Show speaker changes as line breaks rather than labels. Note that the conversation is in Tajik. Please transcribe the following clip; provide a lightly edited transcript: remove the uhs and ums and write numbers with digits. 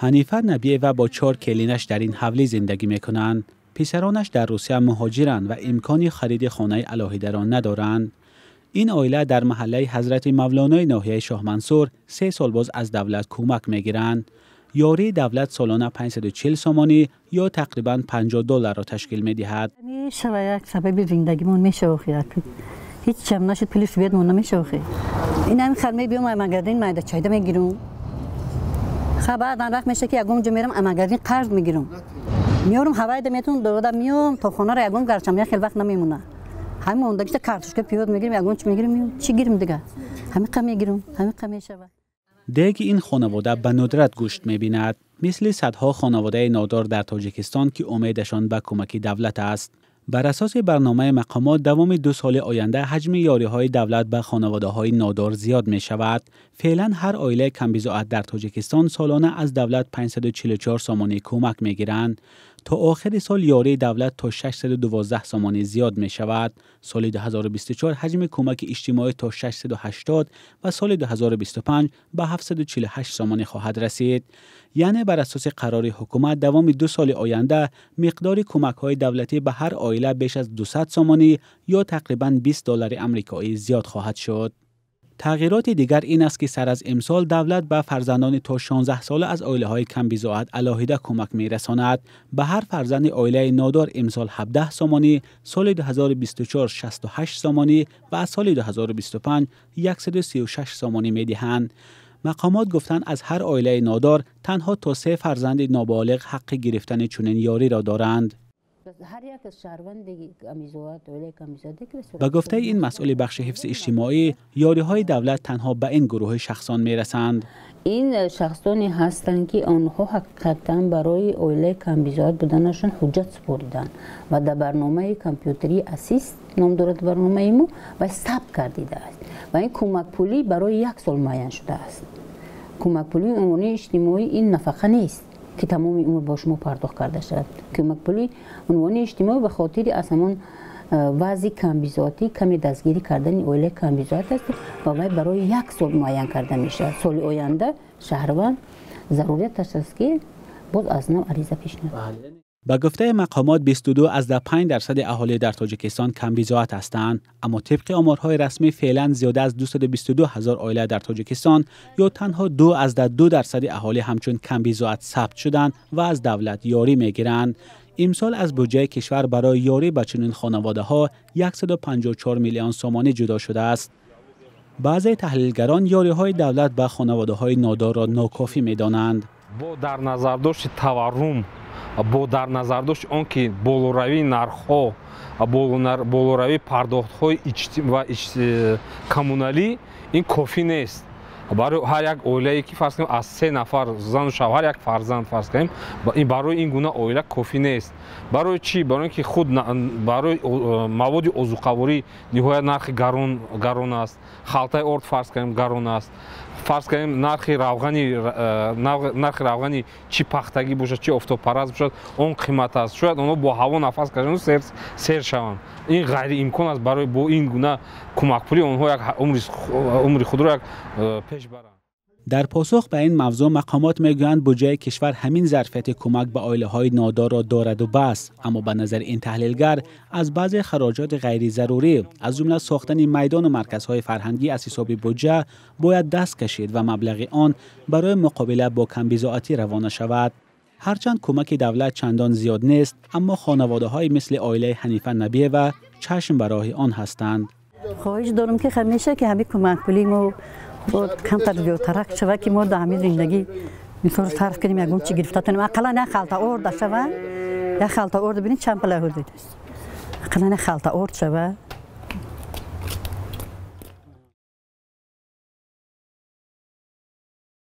Ҳанифа Набиева бо 4 келинаш дар ин ҳавлӣ зиндагӣ мекунанд. Писаронаш дар Русия муҳоҷиранд ва имкони хариди хонаи алоҳидаро надоранд. Ин оила дар маҳаллаи Ҳазрати Мавлонои ноҳияи Шоҳмансур 3 сол боз аз давлат кӯмак мегиранд. Ёрии давлат солона 540 сомонӣ ё тақрибан 50 долларро ташкил медиҳад.
Мешава як сабаби зиндагимон мешава, ҳеҷ чам нашуд, пули светмон намешава. Ин ҳамин хел мебиём, магазин майда чайда мегирам. Баъдан вақт меша ки ягон ҷо мерам, магазин қарз мегирам. Меорам, ҳавайда метавон дода меом, то хонаро ягон гарчам як хел вақт намемона. Ҳамин мондагиша картошка, пиёз мегирем, ягон чи мегирем, чӣ гирем дига? Ҳамин қа мегирам, ҳамин қа мешава.
Деги ин хонавода ба нудрат гӯшт мебинад, мисли садҳо хонаводаи нодор дар Тоҷикистон, ки умедашон ба кӯмаки давлат аст. Бар асоси барномаи мақомот, давоми 2 соли оянда ҳаҷми ёриҳои давлат ба хонаводаҳои нодор зиёд мешавад. Феълан ҳар оилаи камбизоат дар Тоҷикистон солона аз давлат 544 сомонӣ кӯмак мегиранд. То охири сол ёрии давлат то 612 сомонӣ зиёд мешавад. Соли 2024 ҳаҷми кӯмаки иҷтимоӣ то 680 ва соли 2025 ба 748 сомонӣ хоҳад расид. Яъне бар асоси қарори ҳукумат давоми 2 соли оянда миқдори кӯмакҳои давлатӣ ба ҳар оила беш аз 200 сомонӣ ё тақрибан 20 доллари амрикоӣ зиёд хоҳад шуд. Тағйироти дигар ин аст, ки сар аз имсол давлат ба фарзандони то 16 сола аз оилаҳои камбизоат алоҳида кӯмак мерасонад. Ба ҳар фарзанди оилаи нодор имсол 17 сомонӣ, соли 2024 68 сомонӣ ва аз соли 2025 136 сомонӣ медиҳанд. Мақомот гуфтанд, аз ҳар оилаи нодор танҳо то 3 фарзанди ноболиғ ҳаққи гирифтани чунин ёриро доранд. Ба гуфтаи ин масъули бахши ҳифзи иҷтимоӣ, ёриҳои давлат танҳо ба ин гурӯҳи шахсон мерасанд.
Ин шахсоне ҳастанд, ки онҳо ҳақиқатан барои оилаи камбизоат буданашон ҳуҷҷат супориданд ва дар барномаи компютерии Асист ном дорад барномаи мо ва сабт кардидааст. Ва ин кӯмакпулӣ барои 1 сол муайян шудааст. Кӯмакпулии умумии иҷтимоӣ ин нафақа нест, ки тамоми умр бо шумо пардохт карда шавад. Кӯмакпулии унвони иҷтимоӣ ба хотири аз ҳамон вазъи камбизоатӣ каме дастгирӣ кардани оилаи камбизоат аст ва вай барои 1 сол муайян карда мешавад. Соли оянда шаҳрванд зарурияташ аст, ки боз аз нав ариза пешниҳод.
Ба гуфтаи мақомот 22.5% аҳолӣ дар Тоҷикистон камбизоат ҳастанд. Аммо тибқи оморҳои расмӣ феълан зиёда аз 222 ҳазор оила дар Тоҷикистон ё танҳо 2.2% аҳолӣ ҳамчун камбизоат сабт шуданд ва аз давлат ёрӣ мегиранд. Имсол аз буҷаи кишвар барои ёрӣ ба чунин хонаводаҳо 154 миллион сомонӣ ҷудо шудааст. Баъзе таҳлилгарон ёриҳои давлат ба хонаводаҳои нодорро нокофӣ медонанд.
Бо дар назардошти таваррум, бо дар назардошти он ки болоравии нархҳо, болоравии пардохтҳои ва коммуналӣ ин кофӣ нест. Барои ҳар як оилае ки фарз кунем аз 3 нафар зану шавҳар як фарзанд фарз кунем, ин барои ин гуна оила кофӣ нест. Барои чӣ? Барои ин ки худ барои маводи озуқаворӣ ниҳоят нархи гарон аст. Халтаи орд фарз кунем гарон аст. Фарз кунем нархи равғани чӣ пахтагӣ бошад, чӣ офтобпараст бошад, он қимат аст. Шояд онҳо бо ҳаво нафас кашанд, сер шаванд. Ин ғайриимкон аст барои бо ин гуна кӯмакпулӣ онҳо як умри худро як пеш баранд.
Дар посух ба ин мавзӯъ мақомот мегӯянд, буҷаи кишвар ҳамин зарфияти кӯмак ба оилаҳои нодорро дораду бас. Аммо ба назари ин таҳлилгар аз баъзе хароҷоти ғайризарурӣ, аз ҷумла сохтани майдону марказҳои фарҳангӣ аз ҳисоби буҷа бояд даст кашид ва маблағи он барои муқобила бо камбизоатӣ равона шавад. Ҳарчанд кӯмаки давлат чандон зиёд нест, аммо хонаводаҳои мисли оилаи Ҳанифа Набиева чашм ба роҳи он ҳастанд.
Хоҳиш дорам, ки ҳамеша ки ҳамин кӯмакпулии мо камтар зиёдтарак шавад, ки мо дар ҳамин зиндагӣ мисол сарф кунем, ягон чи гирифта тунем. Ақаллан як халта орда шава, як халта орда бинед чанд пала ҳудид. Ақаллан як халта орд шава.